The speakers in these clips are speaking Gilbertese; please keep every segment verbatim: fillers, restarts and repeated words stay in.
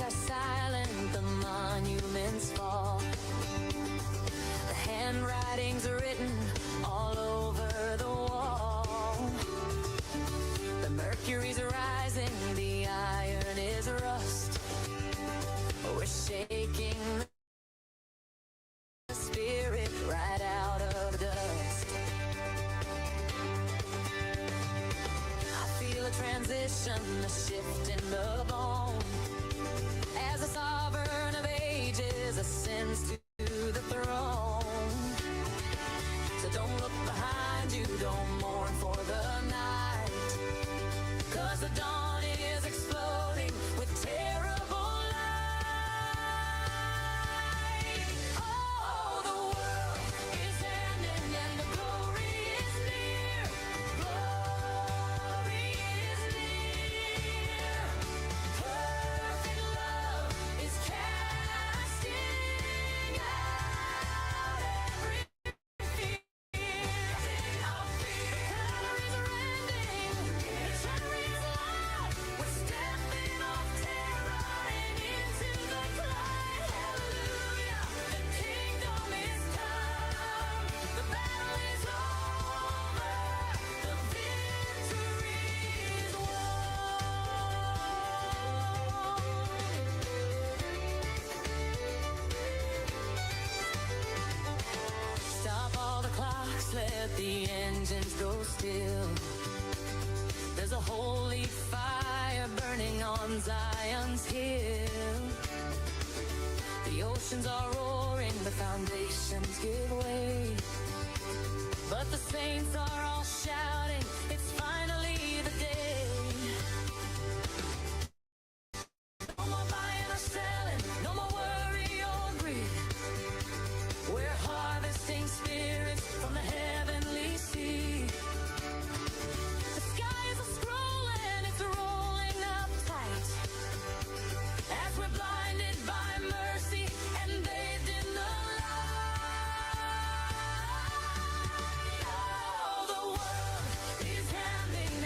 are silent, the monuments fall. The handwriting's written all over the wall. The mercury's rising, the iron is rust. We're shaking the spirit right out of dust. I feel a transition, a shift in the bone, as the sovereign of ages ascends to the throne. So don't look behind you, don't mourn for the night, 'cause the dawn is exploding with terrible light. Oh, the world is ending and the glory is near. Glory is near. Perfect love is casting out every Stop all the clocks, let the engines go still. There's a holy fire burning on Zion's hill. The oceans are roaring, the foundations give way. But the saints are all shouting, it's finally the day. No more buying or selling, no more worry or greed. We're harvesting spirits from the heavenly seed. The sky is a scroll and it's rolling up tight, as we're blinded by mercy and bathed in the light. Oh, the world is handing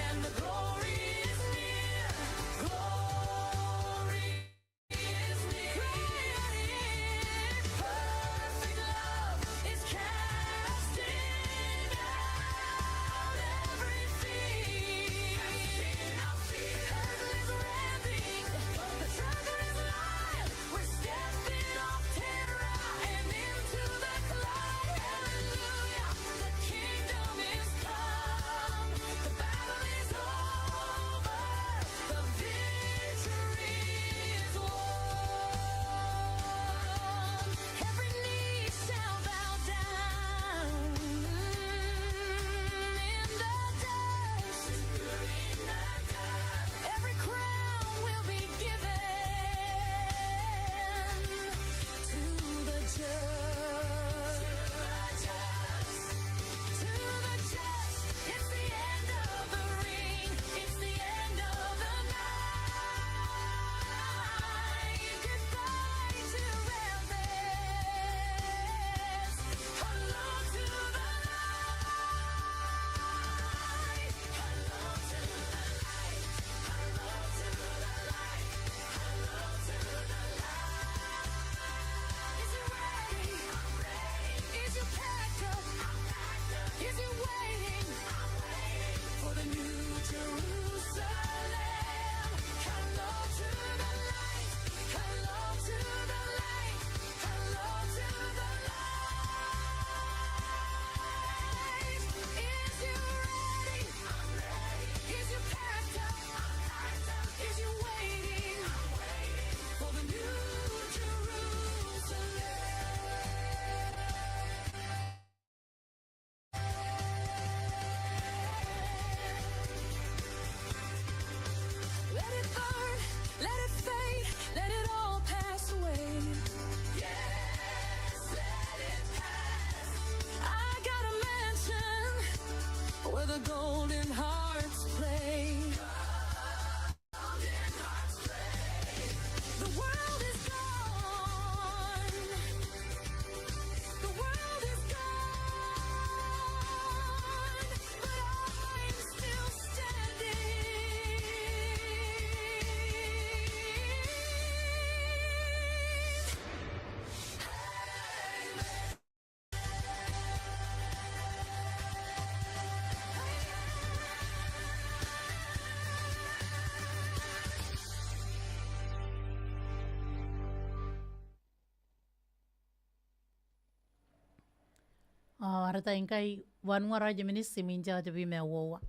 Ao ara tai ngkai wanua raoi te miniti imwin te aoa tebwi ma uoua.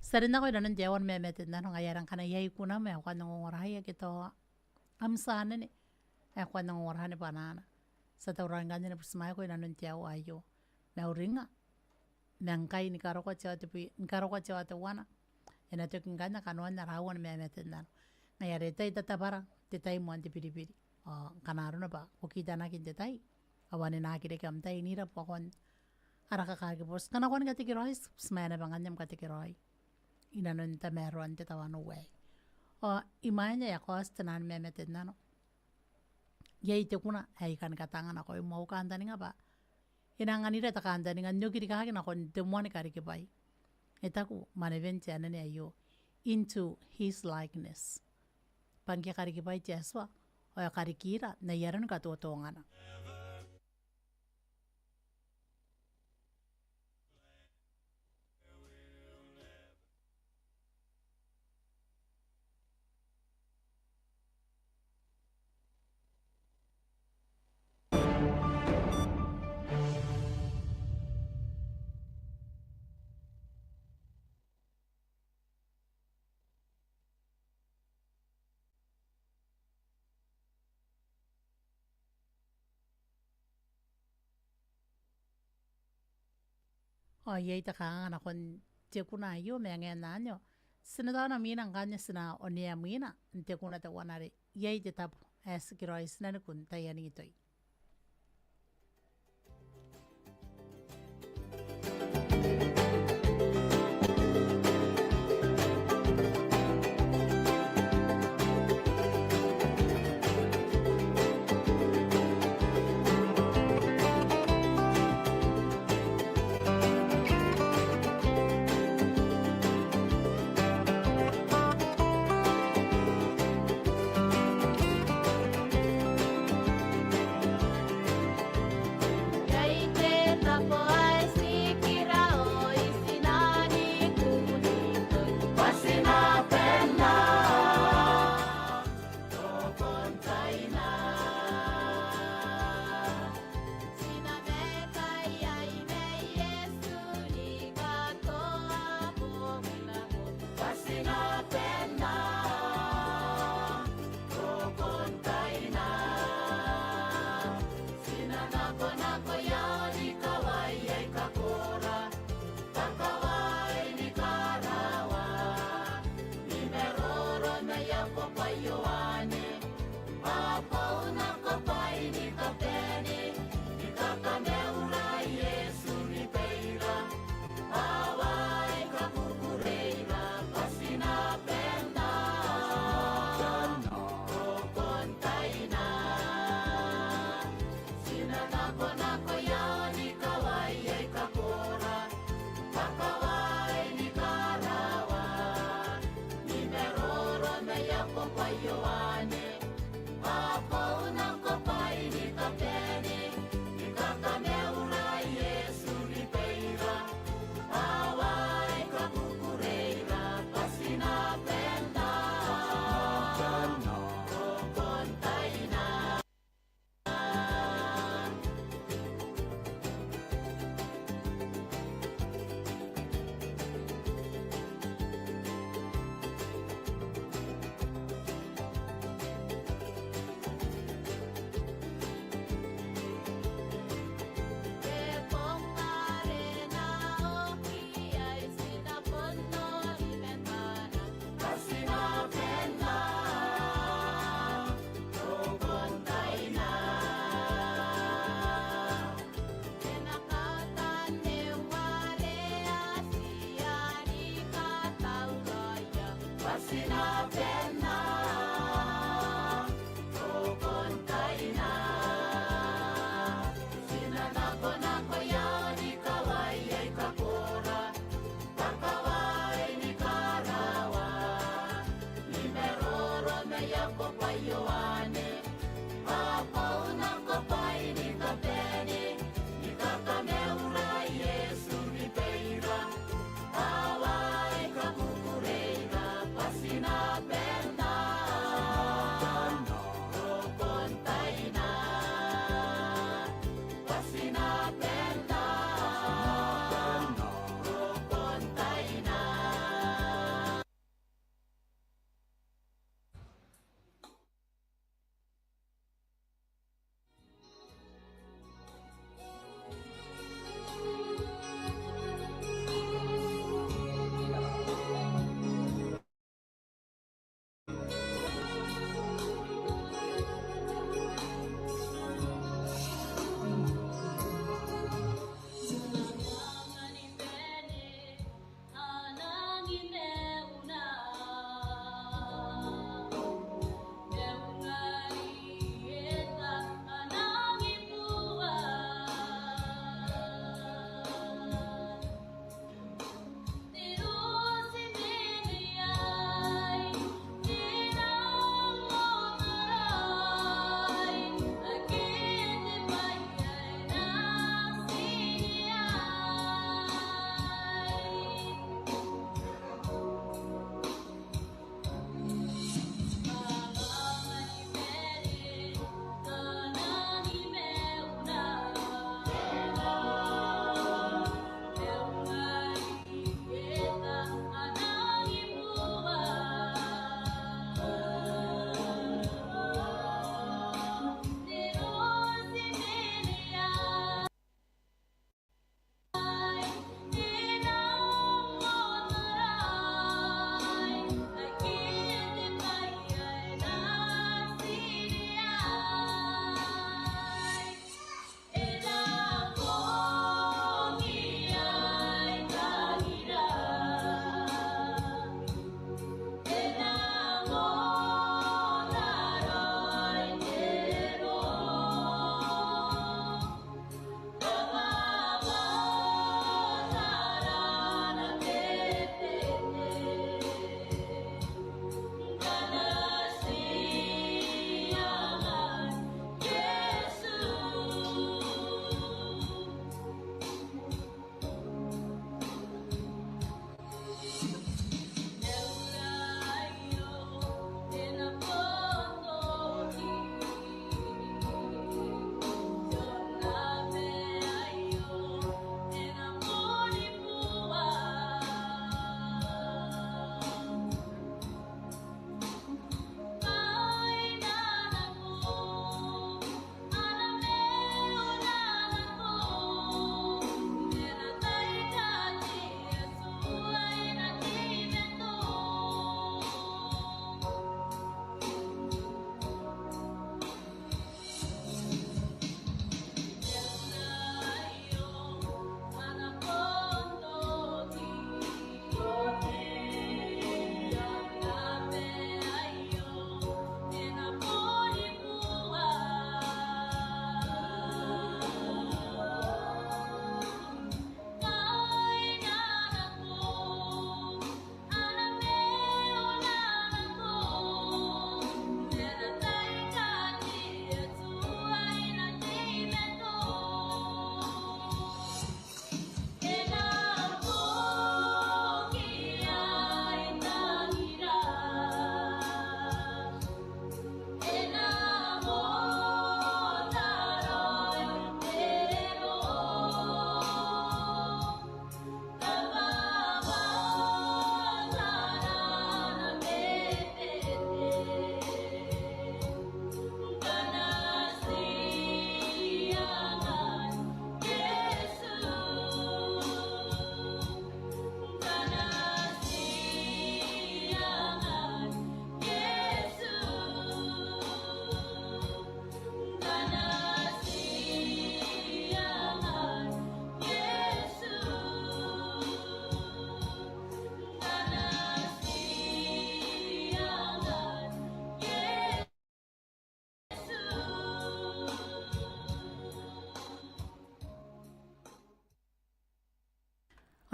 Ti a rin nako inanon te aoa ni mamatennano, ngaia are ngkana iai kunam ae ko kan ongongoraia ke tao am tia anene ae ko kan ongongora ni bwanana, ti a tauraoi ngkanne ni butimwaeko inanon te aoa aio. Ma uringnga, ma ngkai ni karokoa te aoa tebwi, ni karokoa te aoa teuana, e na toki ngkanne kanoan ara aoa ni mamatennano. Ngaia are tai tatabara, te tai moan te biribiri. Ao ngkana arona bwa ko kitanaki n te tai, ao ane na aki reke am tai n ira buakon ara kakaki boti. Kanakoa ni katekeraoi, ti butimwaea naba ngkanne am katekeraoi inanon tamaroan te tawanou aei. Ao imwain ae e a kaoti te nano ni mamatennano, iai te kuna ae I kan katanga nakoim, ao kantaninga bwa e na anganira te kantaninga n oki rikaaki nakon te moan karikibwai. E taku mwanewen te anene aio, "Into his likeness." Bwa ngke e karikibwai te Atua, ao e karikira n ai aron katotongana. Ao iai te kanganga nakon te kuna aio, ma ngaia anne ao ti na taona mwina ngkanne ti na onea mwina n te kuna teuana are iai te tabo ae tikiraoi tinanikun taian itoi.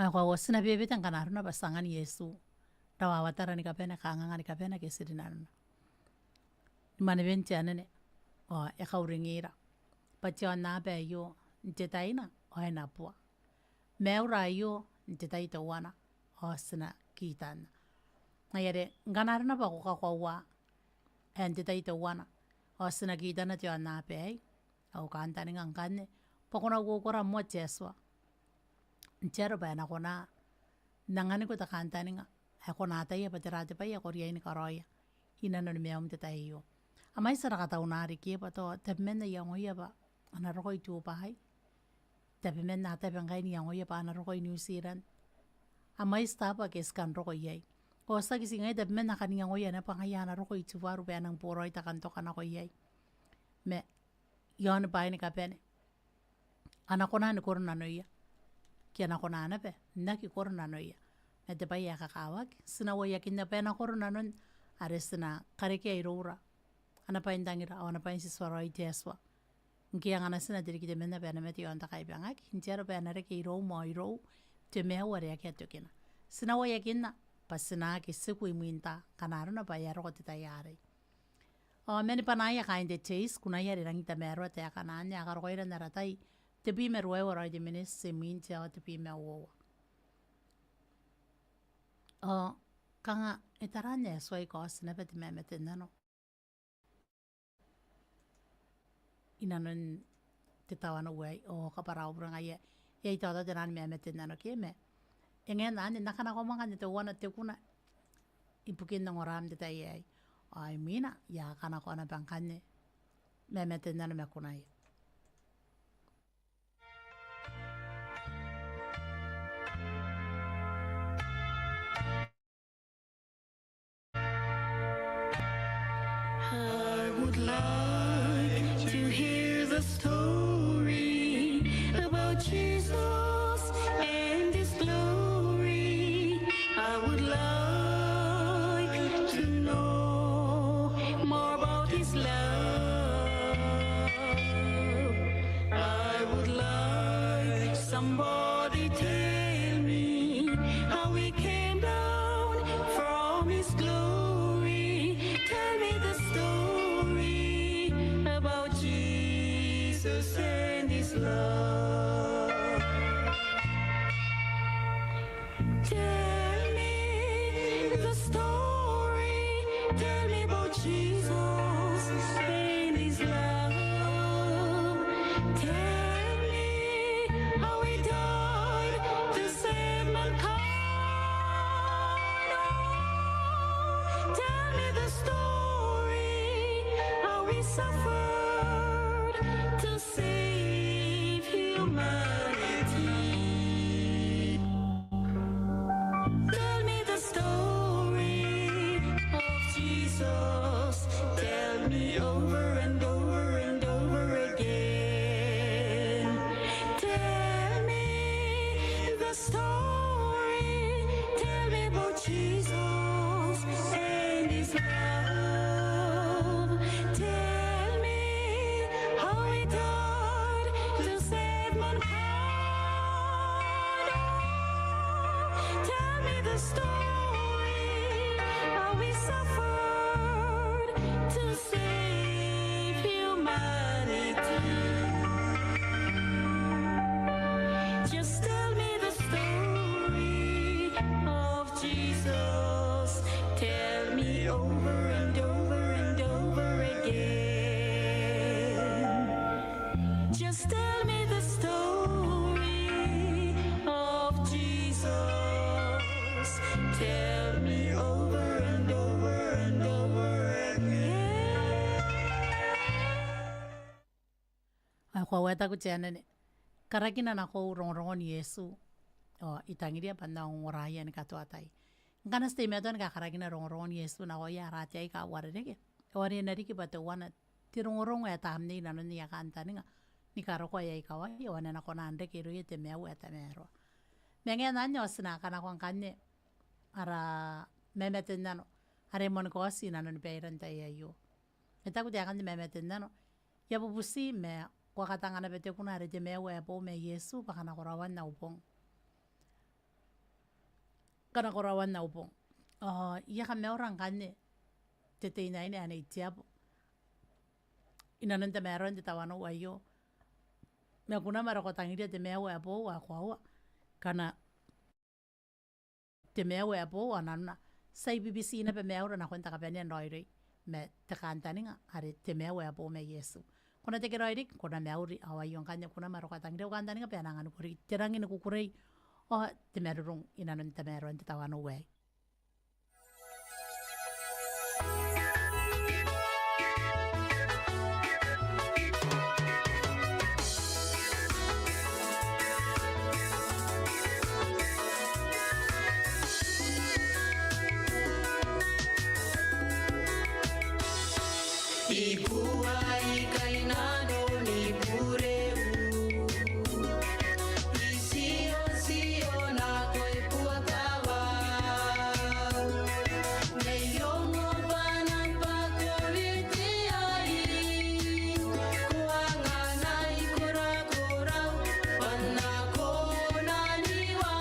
Ao ti na bebete ngkana arona bwa ti angan Iesu, rawawatara ni kabane, kanganga ni kabane ake ti rinanona. Ni manewen te anene, ao e kauringira bwa te aonnaba aio n te taina ao e na bua. Maiura aio n te tai teuana ao ti na kitanna. Ngaia are ngkana arona bwa ko kakoaua ae n te tai teuana ao ti na kitanna te aonnaba aei, au kantaninga ngkanne bwa ko na ukoukora moa te Atua n te aro bwa e na kona n anganiko te kantaninga ae ko na ataia bwa tera te bwai ae ko riai ni karaoia i nanon maium n te tai aio. A mwaiti ara kataunari ke bwa tao tabeman iangoia bwa a na roko i Dubai, tabeman a tabe ngkai n iangoia bwa a na roko i New Zealand. A mwaiti taabo ake ti kan roko iai. Ao tiaki ti ngaia tabeman a kan iangoia naba bwa ngaia a na roko i Tuvalu bwa e nang boraoi te kantoka nako iai. Ma i aoni bwaai ni kabane a na kona ni koro nanoia, ke a na kona naba n aki koro nanoia. Ma te bwai ae kakawaki, ti na uaiakinna bwa e na koro nanon are ti na karekea iroura ana bwaintangira ao ana bwaintituaraoi te Atua. Ngke e anganna te tina te rikitemanna bwa e na mate i aon te kaibangaki, n te aro bwa e na reke iroum ao irou te maiu are akea tokina. Ti na uaiakinna bwa ti na aki tiku imwin taai ngkana arona bwa e a roko te tai arei. Ao mani bwanaia kaain te Chase, kunaia are rangi n tamaroa taekana anne, a karokoira n ara tai tebwi ma ruaiwa raoi te miniti imwin te aoa tebwi ma uoua. Ao kanga e tara anne ae tuai kaoti naba te mamate n nano i nanon te tawanou aei. Ao kabwara au bure ngaia e a itaotao te nano ni mamate n nano ke ma e ngae n anne, N na kanakoa moa ngkanne teuana te kuna ibukin ongoraam n te tai aei. Ao imwina I a kanakoa naba ngkanne mamate n nano ma kunaia. I would like to hear the story about Jesus and his glory. I would like to know more about his love. I would like somebody tell me how he came down from his glory. Tell me the story about Jesus and his love. Tell me the story, tell me about Jesus and his love. Tell me how he died to save mankind. Oh, tell me the story, how he suffered to save humanity. Tell me the story of Jesus. Tell me over and over and over again. Tell me the story. Tell me about Jesus and his love. Tell me how he died to save mankind. Oh, tell me the story, how he suffered to save humanity. Just tell me the story of Jesus. Tell me over and over and over again. Just tell me the story of Jesus. Tell me over and over and over again. Ao e koaua ae taku te anene, karakina nakou rongorongon Iesu, ao I tangiria bwa N na ongoraia ni katoa tai. Ngkana ti teimatoa ni kakarakina rongorongon Iesu nakoia ara ate aika uarereke, ao are e na riki bwa teuana te rongorongo ae tamnei i nanon aia kantaninga ni karokoa aia ikawai, ao ane a na kona n reke irouia te maiu ae tamaroa. Ma e ngae n anne ao ti na kanakoa ngkanne ara mamate n nano are e moan kaoti i nanoni baira n te tai aio. E taku taekan te mamate n nano, I a bubuti ma ko a katanga naba te kuna are te maiu ae boou ma Iesu bwa kanakoraoan au bong. Ngkana ko rawa n au bong. Ao I a kamaiura ngkanne te teinnaine ae Nei Tiabo inanon tamaroan te tawanou aio. Ma kunam are ko tangiria te maiu ae boou ao koaua ngkana te maiu ae boou ao nanona ti a bibiti naba maiura nakon te kabanea n raoiroi ma te kantaninga are te maiu ae boou ma Iesu. Ko na tekeraoi riki, ko na mauri, ao aio ngkanne kunam are ko a tangiria. Au kantaninga bwa e na anganiko riki te rangi ni kukurei ao te marurung inanon tamaroan te tawanou aei. I bua i kainano ni bureu. I tiotio nako i buakawa. Nei ongo bana bako riti ai. Ko anganai korakorau bana konaniwa.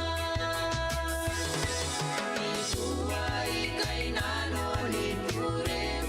I bua i kainano ni bureu.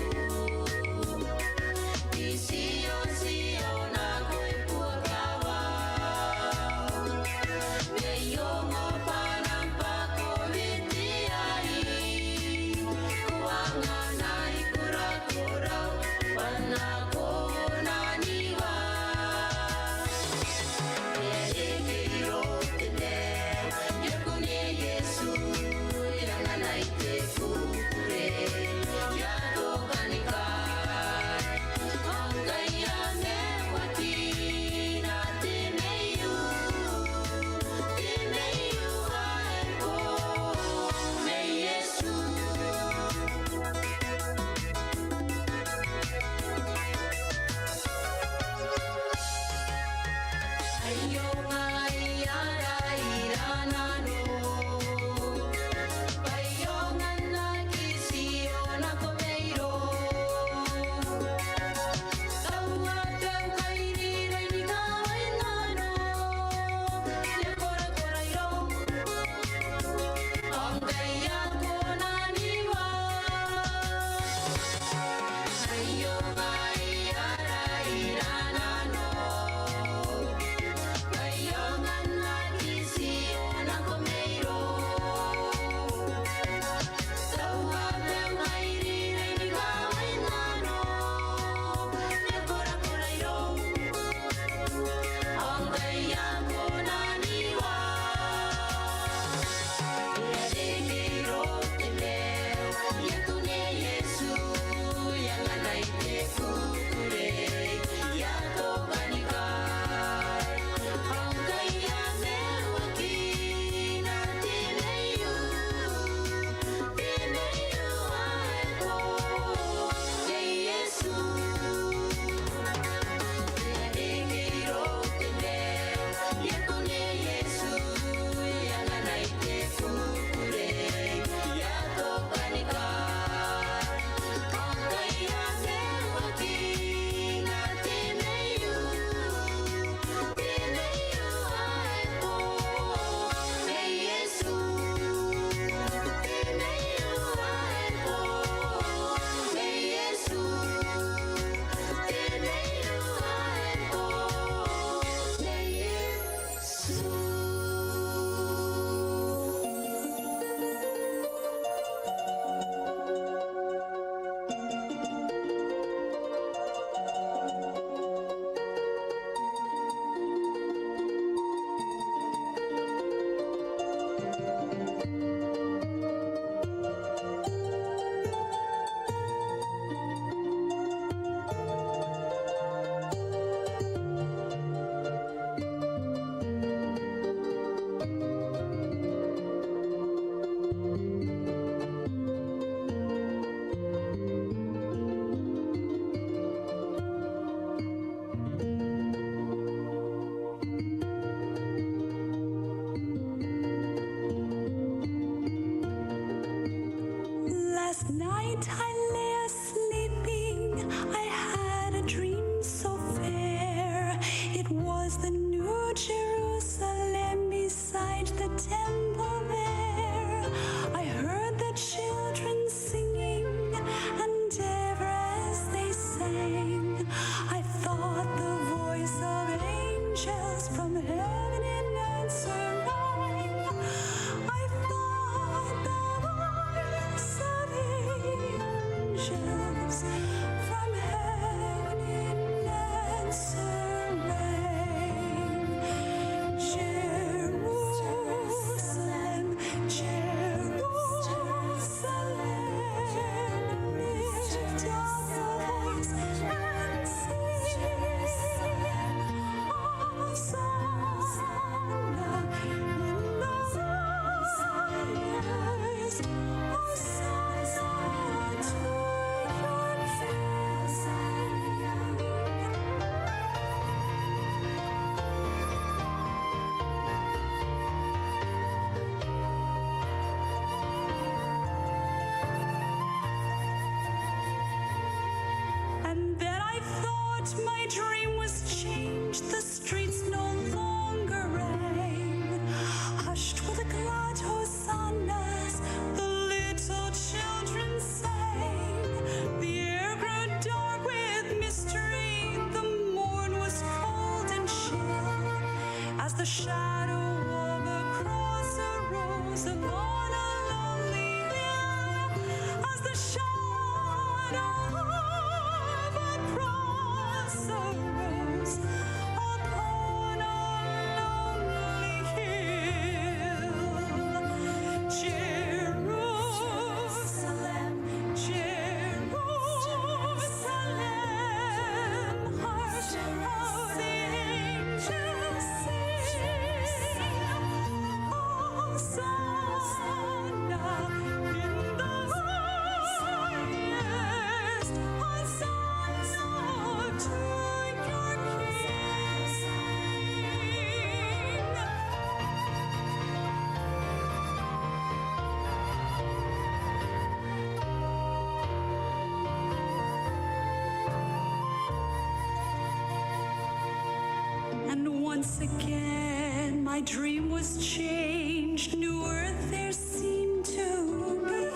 Once again, my dream was changed. New earth there seemed to be.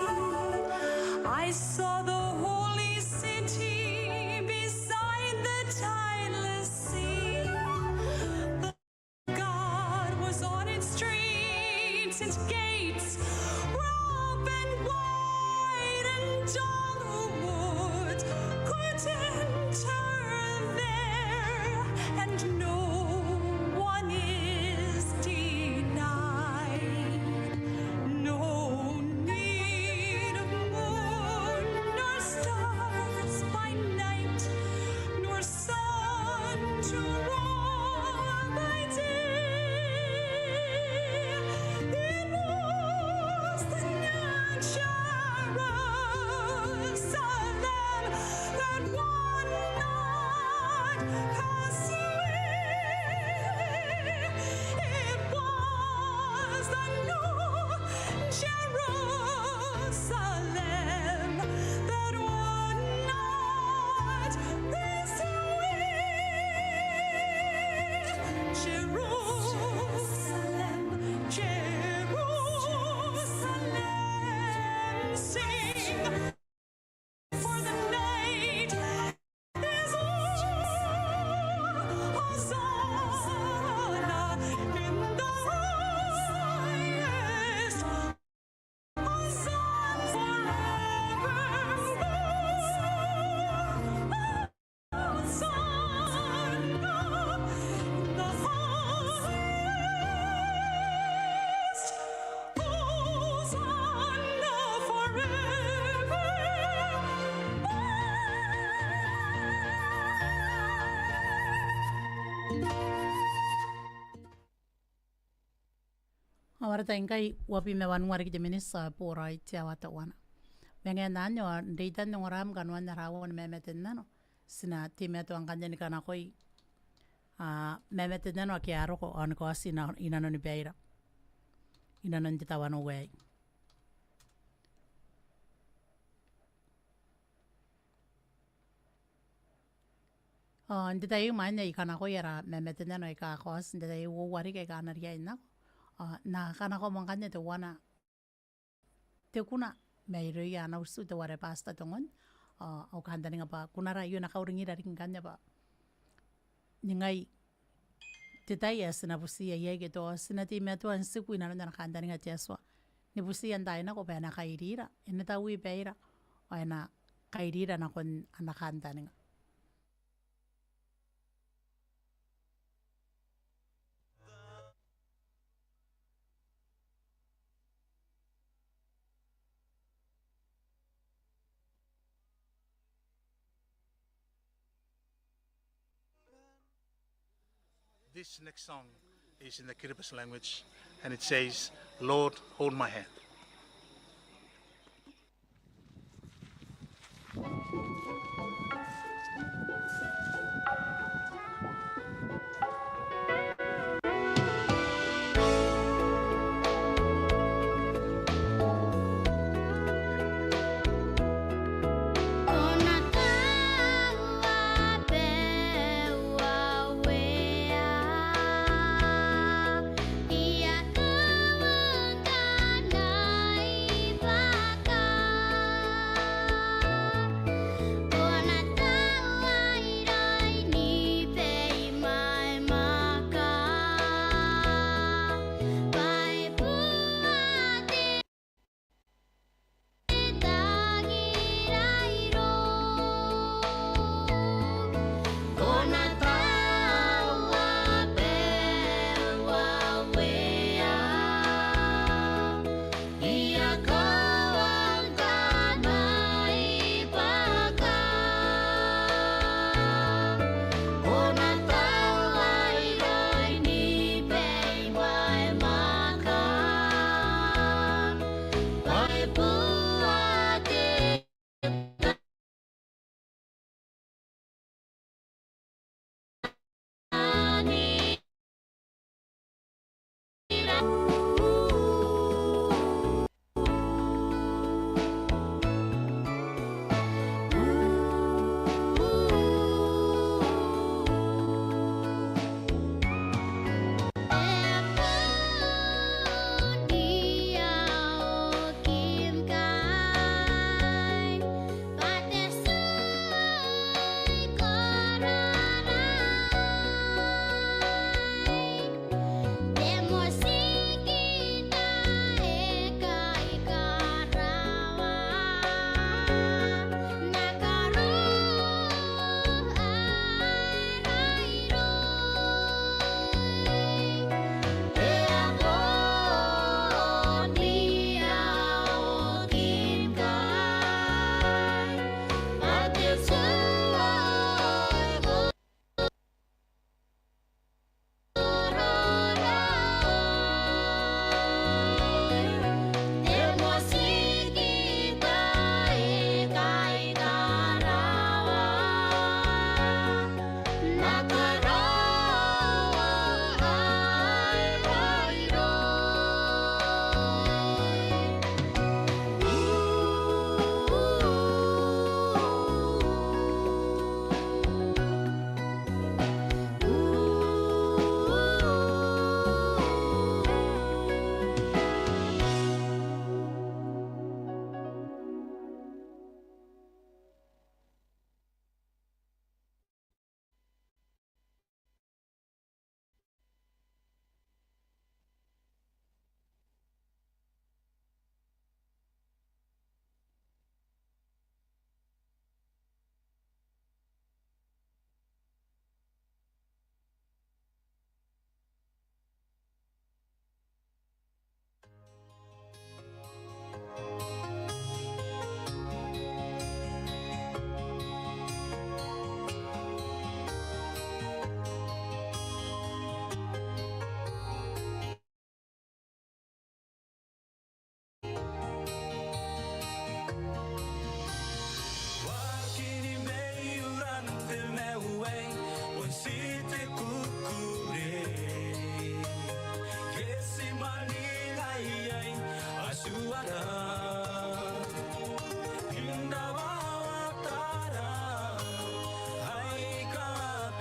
I saw the holy city beside the tideless sea. The God was on its streets, its gates were open wide, and all who would could enter there, and no one is denied. No need of moon nor stars by night, nor sun to warm thy day. It was the New Jerusalem that would not pass away. It was the New Jerusalem that would not pass away. Jerusalem, Jerusalem, sing. For the night is o'er. Hosanna in the highest. Hosanna forevermore. Hosanna in the highest. Hosanna forevermore. Ao ara tai ngkai uabwi ma wanua riki te miniti ae boraoi te aoa teuana. Ma ngaia anne ao n reitan ongoraam kanoan ara aoa ni mamate n nano, ti na teimatoa ngkanne ni kanakoi, a, mamate n nano ake a roko ao ni kaoti i na-, i nanoni baira, i nanon te tawanou aei. Ao n te tai aei imwain ae I kanakoi ara mamate n nano aika kaoti n te tai aei, uoua riki aika a na riai n nako. Ao N na kanakoa moa ngkanne teuana te kuna mairouia ana utu teuare Pastor Tongon. Ao au kantaninga bwa kunara aio N na kauringira riki ngkanne bwa ningai te tai ae ti na butiia iai ke tao ti na teimatoa n tiku i nanon ana kantaninga te Atua ni butiia n taai nako bwa e na kairira, e na taui baira, ao e na kairira nakon ana kantaninga. This next song is in the Kiribati language, and it says, "Lord, hold my hand."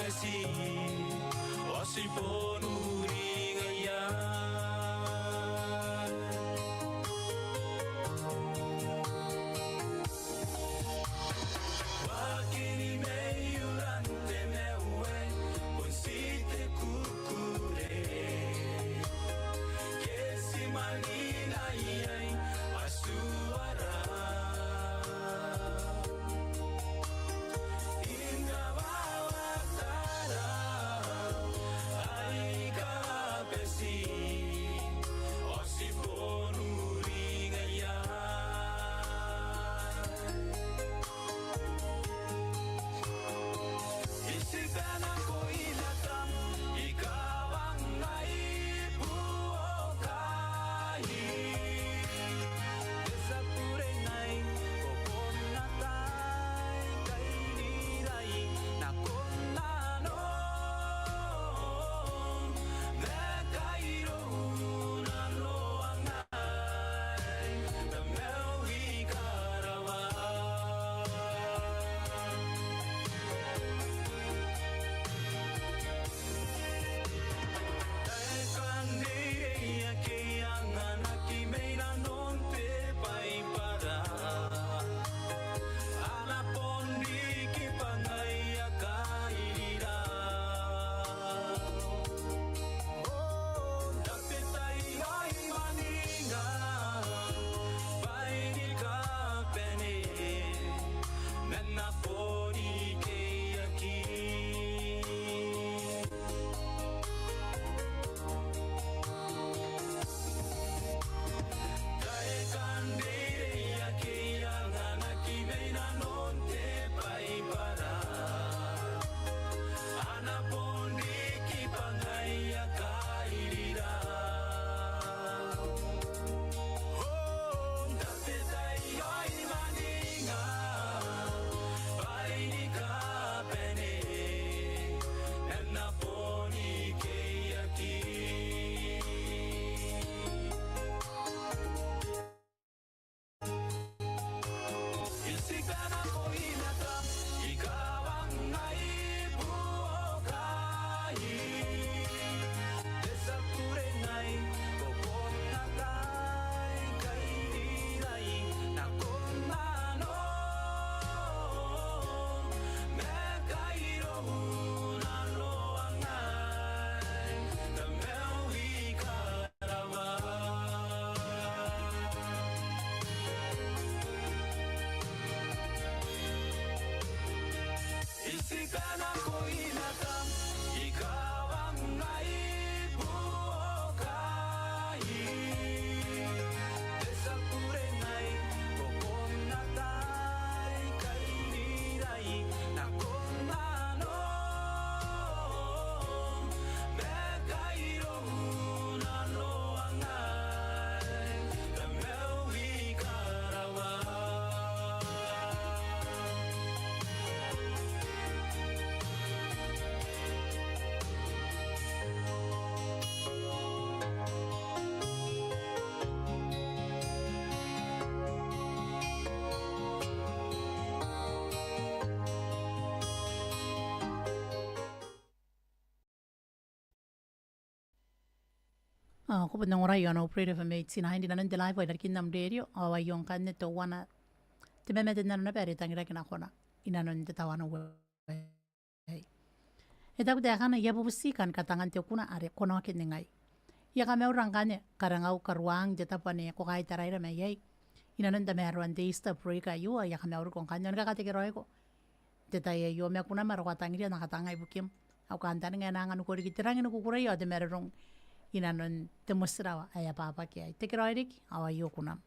Ao ti bon uringaia. Waakin maiura n te maiu aei, bon ti te kukurei. Ke ti mwaninga iai atuara. Inga wawatara aika bati, ao ti bon uringaia. Iti bana koina tam, ika wangai buokai. Te tia kurengai, ko kona tai kairirai, nakon nanom, ma kairou nanoangai, tamau i karawa. Taekan reirei ake a anganaki mai nanon te Baibara. Ana bon riki bwa ngaia kairira. O, n tabetai aei mwaninga, bwa e ni kabane, ma N na bon ikeiaki. Taekan reirei ake a anganaki mai nanon te Baibara. Ana bon riki bwa ngaia kairira. O, n tabetai aei mwaninga, bwa e ni kabane, ma N na bon ikeiaki. Iti bana koina tam, ika wangai buokai. Te tia kurengai, ko kona tai kairirai, nakon nanom, ma kairou nanoangai, tamau i karawa. Iti bana koina tam, ika wangai buokai. Te tia kurengai, ko kona tai kairirai, nakon nanom, ma kairou nanoangai, tamau i karawa. Ao ko bon ongora i aon Operator F M eighty-nine i nanon te live ae i rarikin am rerio, ao aio ngkanne teuana te mamate n nano naba are e tangiraki nakona i nanon te tawanou aei. E taku taekana, I a bubuti kani katangan te kuna are Ko na oki n ningai. I a kamaurira ngkanne, karangau karuang n te tabo ane ko kaitaraira mai iai i nanon tamaroan te Easter break aio, ao I a kamauriko ngkanne ao ni kakatekeraoiko n te tai aio, ma kunam are ko a tangiria n na katanga ibukim. Au kantaninga e na anganiko riki te rangi ni kukurei ao te marurung i nanon te motirawa ae abwabwaki aei. Tekeraoi riki, ao aio kunam.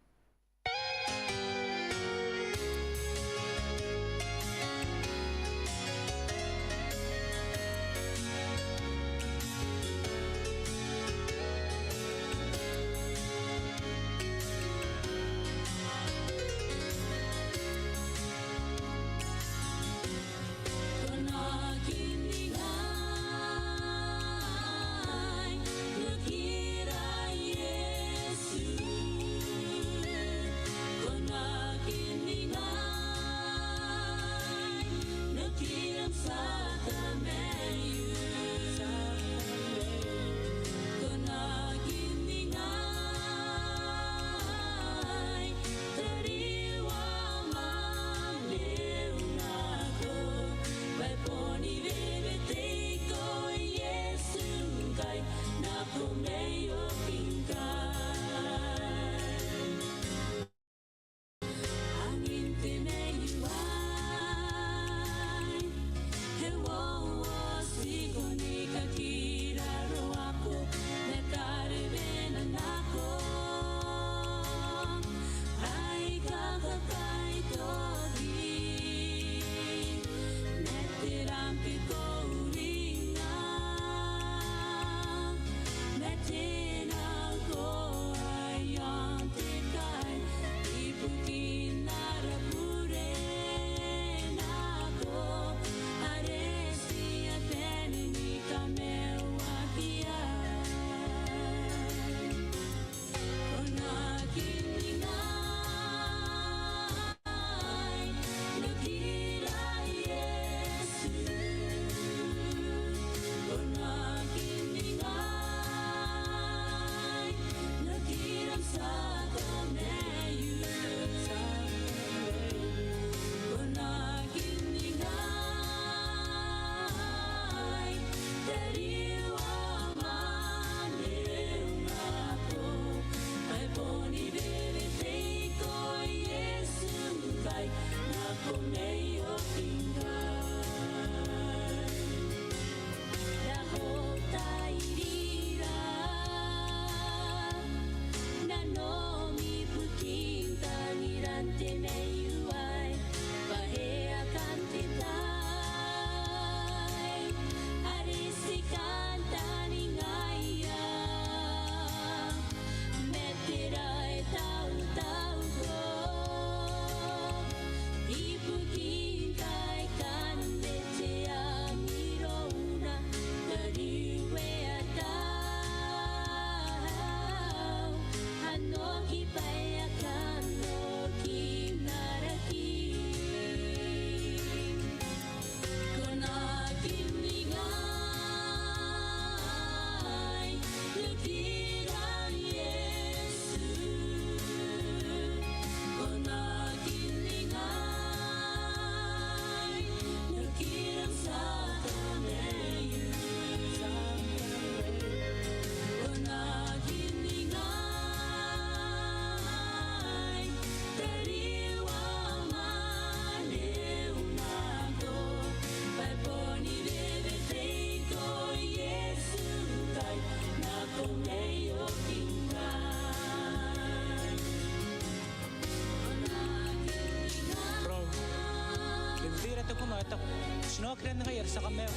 Ti na oki ran ngai are ti a kamaiu.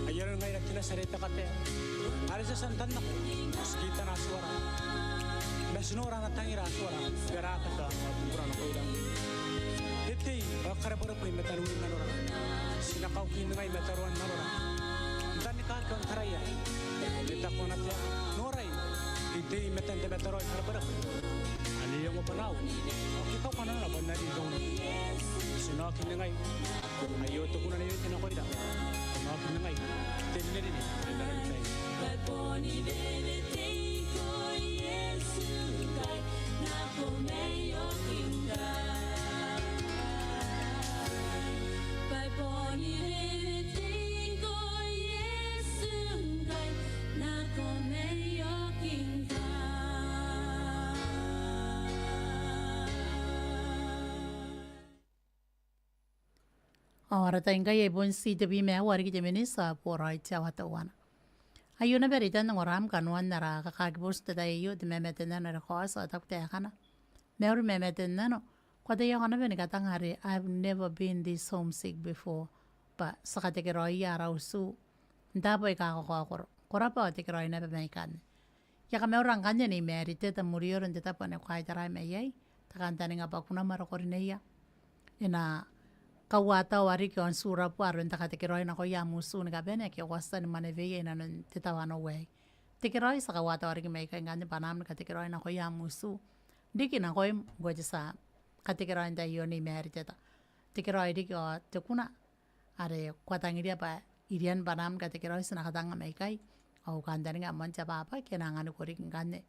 Ai aron ngaira te Natareta ae kabae, are ti a tia n tannako, ti kitana Atuara. Ma ti nora ana tangira Atuara, bwa e raka bwa a bubura nakoira. E tei ao e karebwerebwe i mataniwin nanora. Ti na kauki ngai mataroan nanora n tanikaki ao n taraia. E taku ana tia, norai, e tei i matan te mataro ae karebwerebwe. Ane e ongo bwanaau ao e kauka nanona bwa N na ri irouna. Ti na oki ngai. Aio te kuna ae I oki nakoira. Ti na oki ngai. Te rinerine ae I na rau n tai. Ao ara tai ngkai e bon ti tebwi ma aua riki te miniti ae boraoi te aoa teuana. Aio naba reitan ongoraam kanoan ara kakaki booti n te tai aio, te mamaten nano are kaoti, ao e taku taekana: Mauri mamaten nano, ko ataia ko na bane ni katanga are I've never been this homesick before, bwa ti a katekeraoia ara utu n taabo aika kakaokoro. Ko rabwa ao tekeraoi naba mai ikanne. I a kamaura ngkanne Nei Mary Teta Murioro n te tabo ane ko kaitarai mai iai, te kantaninga bwa kunam are ko rineia e na kauataoa riki ao n tuurabua aron te katekeraoi nakoia am utu ni kabane ake ko a tia ni mwaneweia inanon te tawanou aei. Tekeraoi, ti a kauataoa riki mai ikai ngkanne bwanaam ni katekeraoi nakoia am utu. Riki nakoim ngkoe te tia katekeraoi n tai aio Nei Mary Teta. Tekeraoi riki ao te kuna are ko a tangiria bwa irian bwanaam ni katekeraoi ti na katanga mai ikai. Ao au kantaninga ae moan te abwabwaki e na anganiko riki ngkanne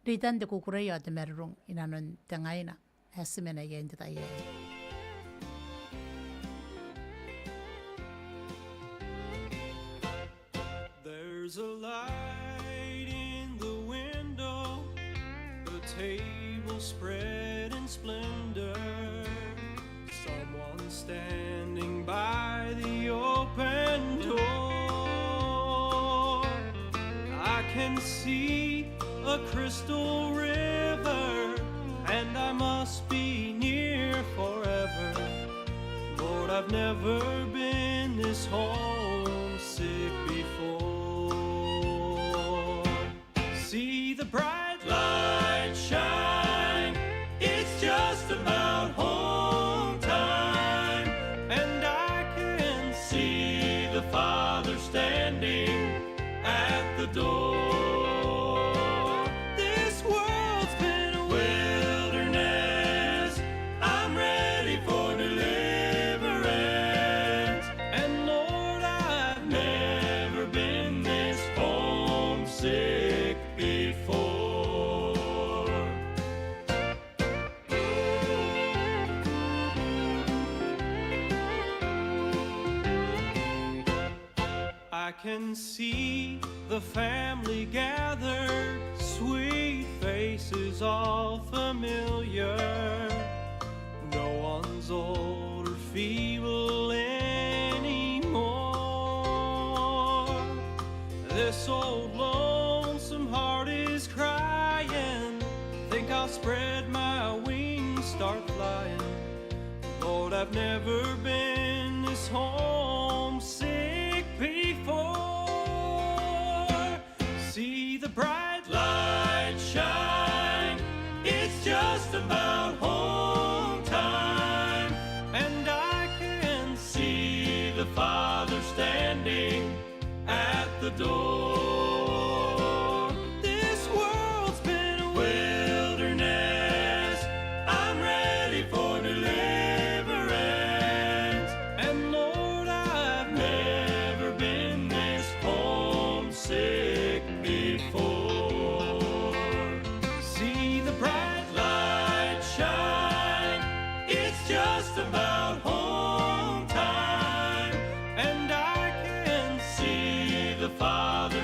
reitan te kukurei ao te marurung inanon te ngaina ae ti mena iai n te tai aei. There's a light in the window, the table spread in splendor. Someone standing by the open door. I can see a crystal river, and I must be near forever. Lord, I've never been this homesick before. See the bright light shine, it's just about home time, and I can see the Father standing at the door. This world's been a wilderness, I'm ready for deliverance, and Lord, I've never been this homesick before. I can see the family gathered, sweet faces all familiar. No one's old or feeble anymore. This old lonesome heart is crying. Think I'll spread my wings, start flying. Lord, I've never been this homesick before. See the bright light shine. It's just about home time, and I can see the Father standing at the door. This world's been a wilderness. I'm ready for deliverance. And Lord, I've never been this homesick before. See the bright light shine. It's just about home time, and I can see the Father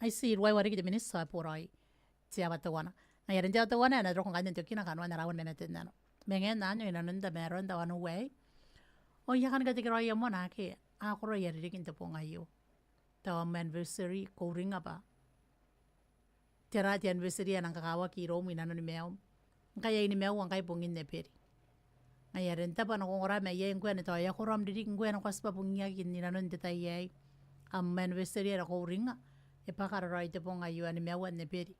Ai ti ruaiwa riki te miniti ae boraoi te aoa teuana. Ngaia are n te aoa teuana e na roko ngkanne n tokina kanoan ara aua ni mamaten nano. Ma ngaia anne i nanon tamaroan tauan uaei. Ao I a kani katekeraoia moa naake a koro aia ririki n te bong aio. Tao am anniversary, ko uringa bwa tera te anniversary ae nang kakawaki iroum i nanoni maium. Ngkai ai nimaua ngkai bongin Eberi. Ngaia are n taabo ae ko ongora mai iai ngkoe ane tao e a koro am ririki ngkoe ane ko a tibwa bungiaki i nanon te tai aei. Am anniversary are ko uringa e bwaka raoi te bong aio, ae nimaua n Eberi.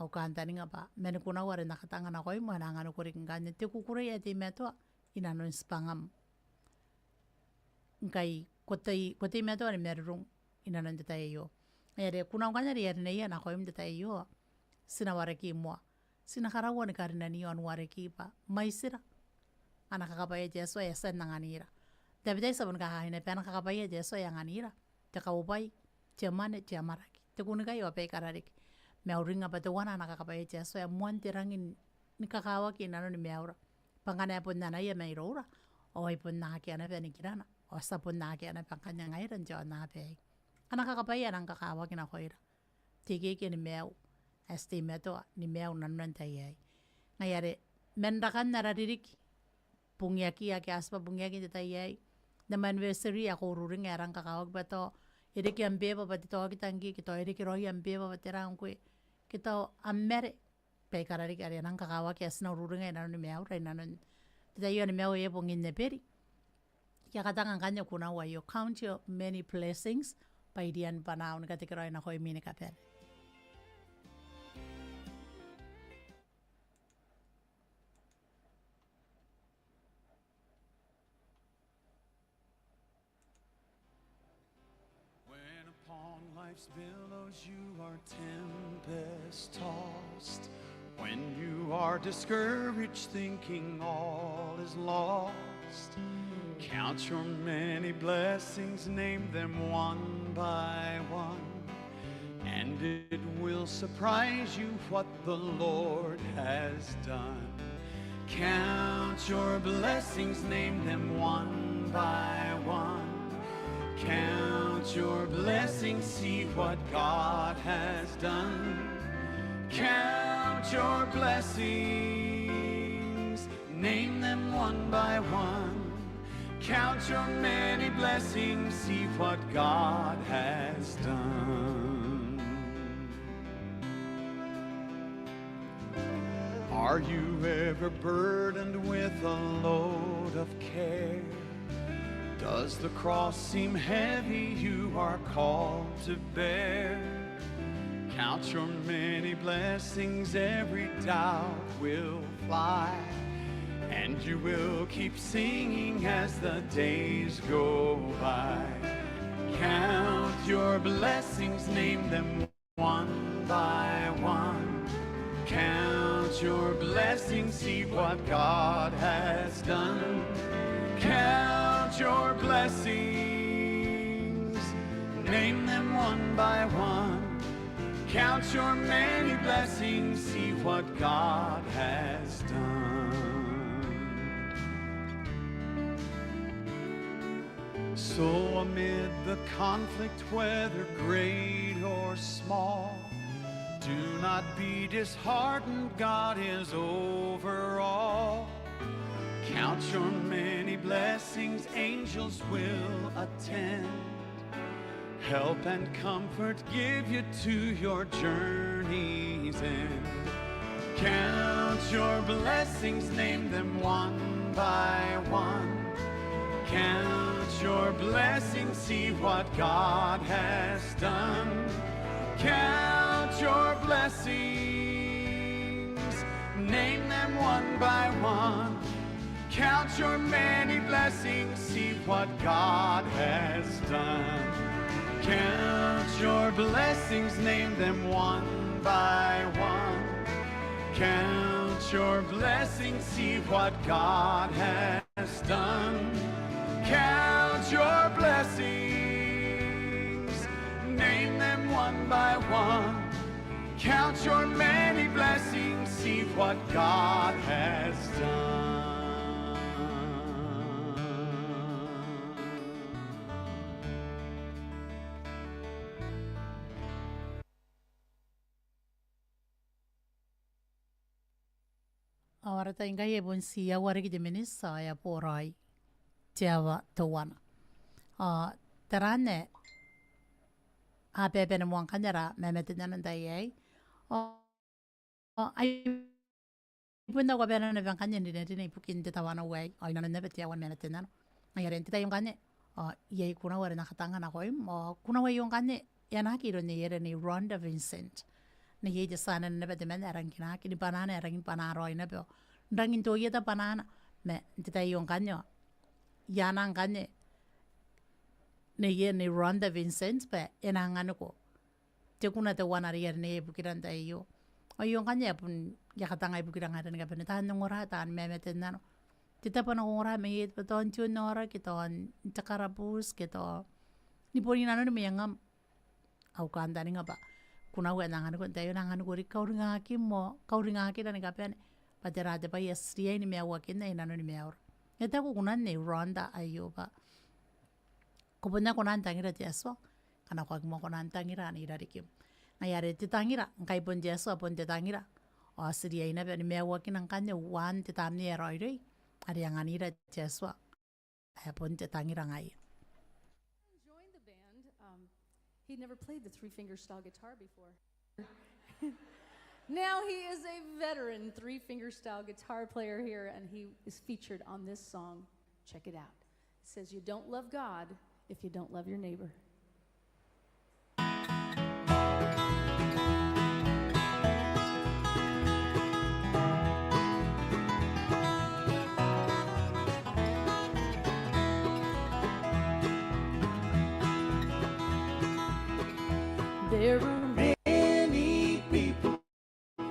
Au kantaninga bwa mani kunau are N na katanga nakoim ao e na anganiko riki ngkanne te kukurei ae teimatoa i nanon tibwangam. Ngkai ko tei, ko teimatoa ni marurung i nanon te tai aio. Ngaia are kunau ngkanne are I a rineia nakoim n te tai aio, ti na wareki moa. Ti na karaua ni karinanii ao n wareki bwa mwaitira ana kakabwaia te Atua ae e a tia n anganira. Tabetai ti a bon kakaea naba ana kakabwaia te Atua ae e anganira te kaubwai, te mwane, te amwarake, te kunnikai ao baika rariki. Ma uringa bwa teuana ana kakabwaia te Atua ae moan te rangi ni kakawaki i nanoni maiura. Bwa ngkana e bon anaia mairoura ao ai bon akea naba nikirana ao ti a bon akea naba ngkanne ngaira n te aonnaba aei. Ana kakabwaia ae nang kakawaki nakoira. Te ikeike ni maiu ae ti teimatoa ni maiu n nanon te tai aei. Ngaia are man rakan ara ririki, bungiaki ake a tibwa bungiaki n te tai aei, n am anniversary ae ko ururinga ae rang kakawaki bwa tao e reke am beba bwa te tao kitang kiki, tao e reke raoi am beba bwa te rang ngkoe, ke tao am mare, baika rariki are a nang kakawaki ae ti na ururinga i nanoni maiura i nanon te tai aio ni maiu ae bongin Eberi. I a katanga ngkanne kunau aio, Count Your Many Blessings, bwa I riai n bwanau ni katekeraoi nakoimi ni kabane. When upon life's billows you are tempest tossed, when you are discouraged, thinking all is lost, count your many blessings, name them one by one, and it will surprise you what the Lord has done. Count your blessings, name them one by one. Count your blessings, see what God has done. Count your blessings, name them one by one. Count your many blessings, see what God has done. Are you ever burdened with a load of care? Does the cross seem heavy you are called to bear? Count your many blessings, every doubt will fly, and you will keep singing as the days go by. Count your blessings, name them one by one. Count your blessings, see what God has done. Count your blessings, name them one by one. Count your many blessings, see what God has done. So amid the conflict, whether great or small, do not be disheartened, God is over all. Count your many blessings, angels will attend. Help and comfort give you to your journey's end. Count your blessings, name them one by one. Count your blessings, see what God has done. Count your blessings, name them one by one. Count your many blessings, see what God has done. Count your blessings, name them one by one. Count your blessings, see what God has done. Count your blessings, name them one by one. Count your many blessings, see what God has done. Ara tai ngkai e bon tii aua riki te miniti ao e a boraoi te aoa teuana. Ao tera anne, a bebete moa ngkanne ara mamate n nano n tai aei. Ao, ao ai bon au kabanea naba ngkanne n rinerine ibukin te tawanou aei, ao i nanon naba te aoa ni mamate n nano. Ngaia are n te tai aio ngkanne, ao iai kunau are N na katanga nakoim, ao kunau aio ngkanne e anaaki iroun neiere Nei Rhonda Vincent. Neiei te tia nano naba temanna ae rangi n aki, ni banaana ae rangi ni bana raoi naba, ao n rangi n toieta banaana. Ma n te tai aio ngkanne, ao i anaa ngkanne neiere Nei Rhonda Vincent bwa e na anganiko te kuna teuana are i a rineia ibukira n tai aio. Ao aio ngkanne e a bon, I a katanga ibukira ngaira ni kabane taan ongora, taan mamate n nano. Te tabo ae ko ongora mai iai, tao n te onnaoraki, tao n te karabuti, ke tao ni bon i nanoni mweengam. Au kantaninga bwa kunau ae N na anganiko n tai aio, N na anganiko riki kauringakim ao kauringakira ni kabane bwa tera te bwai ae ti riai ni maiuakinna i nanoni maiura. E taku kunan Nei Rhonda aio bwa ko bon aki kona n tangira te Atua ngkana ko aki moa kona n tangira ana irarikim. Ngaia are te tangira, ngkai bon te Atua bon te tangira, ao ti riai naba ni maiuakina ngkanne uaan te Tamnei ae Raoiroi are anganira te Atua ae bon te tangira ngaia. Joined the band. Um, he'd never played the three-finger style guitar before. Now he is a veteran three-finger style guitar player here, and he is featured on this song. Check it out. It says, "You don't love God if you don't love your neighbor." There are many people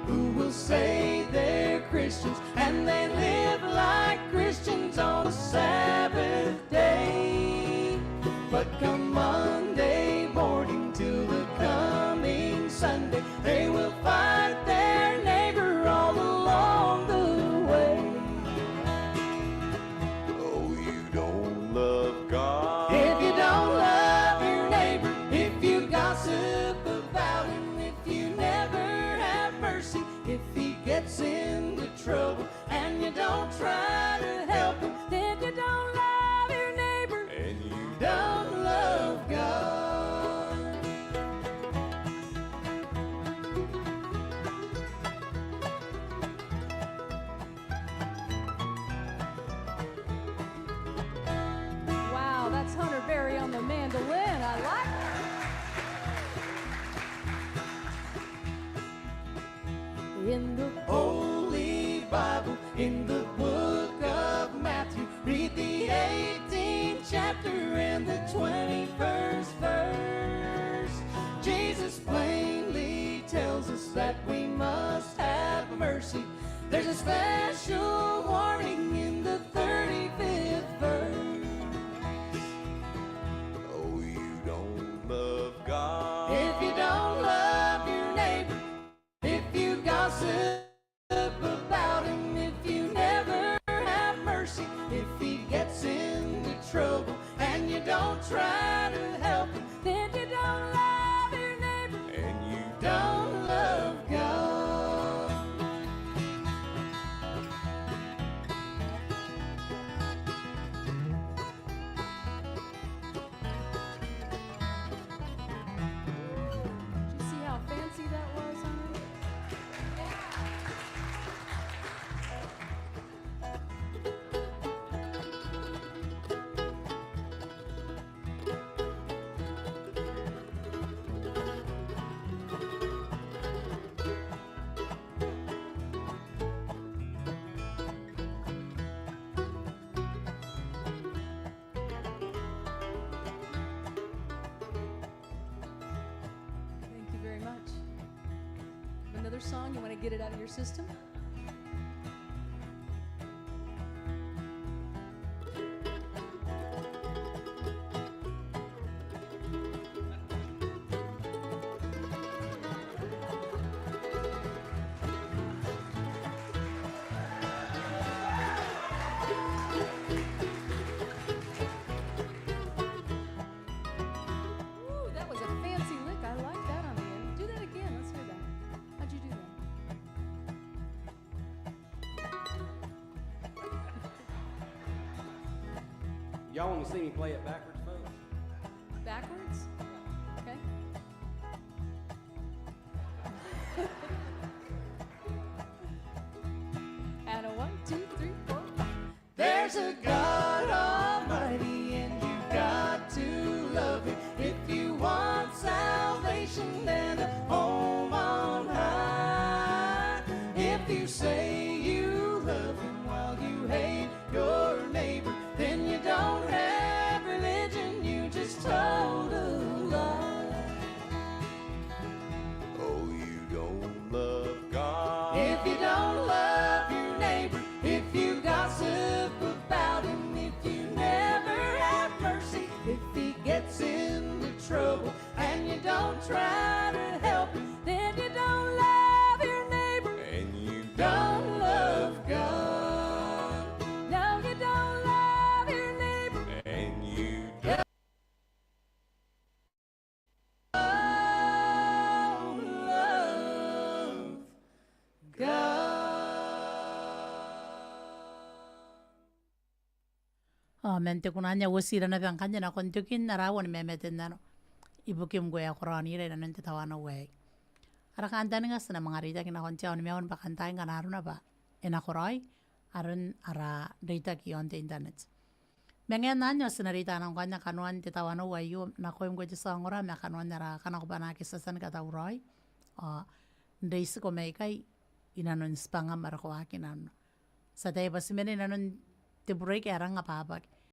who will say they're Christians, and they live like Christians on the Sabbath day. But come Monday morning till the coming Sunday, they will fight their neighbor all along the way. Oh, you don't love God. If you don't love your neighbor, if you gossip about him, if you never have mercy, if he gets into trouble and you don't try to help him, then you don't love your neighbor. And you don't love God. Wow, that's Hunter Berry on the mandolin. I like it. In the Holy Bible, in the book of Matthew, read the eighteenth chapter and the twenty-first verse. Jesus plainly tells us that we must have mercy. There's a special warning in the thirty-fifth verse. Oh, you don't love God. If you don't love your neighbor, if you gossip about him, if you never have mercy, if he gets into trouble and you don't try to help him, then you don't love your neighbor. And you don't love God. Did you see how fancy that was, honey? Thank you very much. Another song, you wanna get it out of your system? Ooh, that was a fancy lick. I like that on the end. Do that again. Let's hear that. How'd you do that? Y'all want to see me play it backwards, folks? Backwards? Okay. And a one, two, three, four, five. There's a God Almighty and you've got to love Him. If you want salvation and a home on high, if you say you love Him while you hate your neighbor, then you don't have religion, you just told a lie. Oh, you don't love God. If you don't love your neighbor, if you gossip about him, if you never have mercy, if he gets into trouble and you don't try to help him, then you don't love your neighbor. And you don't love God. No, you don't love your neighbor. And you don't love God. Ao man te kunea ae uoti irarikin naba ngkanne nakon tokin ara uoman ma te nano ibukin ngkoe ae ko raonira inanon te tawanou aei. Ara kantaninga ti na manga reitaki nakon te aoni maun bwa kantaninga n aron naba e na koraoi aron ara reitaki iaon te internet. Ma ngaia anne ao ti na reita ngkanne kanoan te tawanou aio nakoim ngkoe te tia ongora ma kanoan ara kanakobwanaa ake ti a tia ni katauraoi ao n reitiko mai ikai inanon tibwangam are ko aki nanona. Ti ataia bwa ti mena inanon te break ae rang ababaki.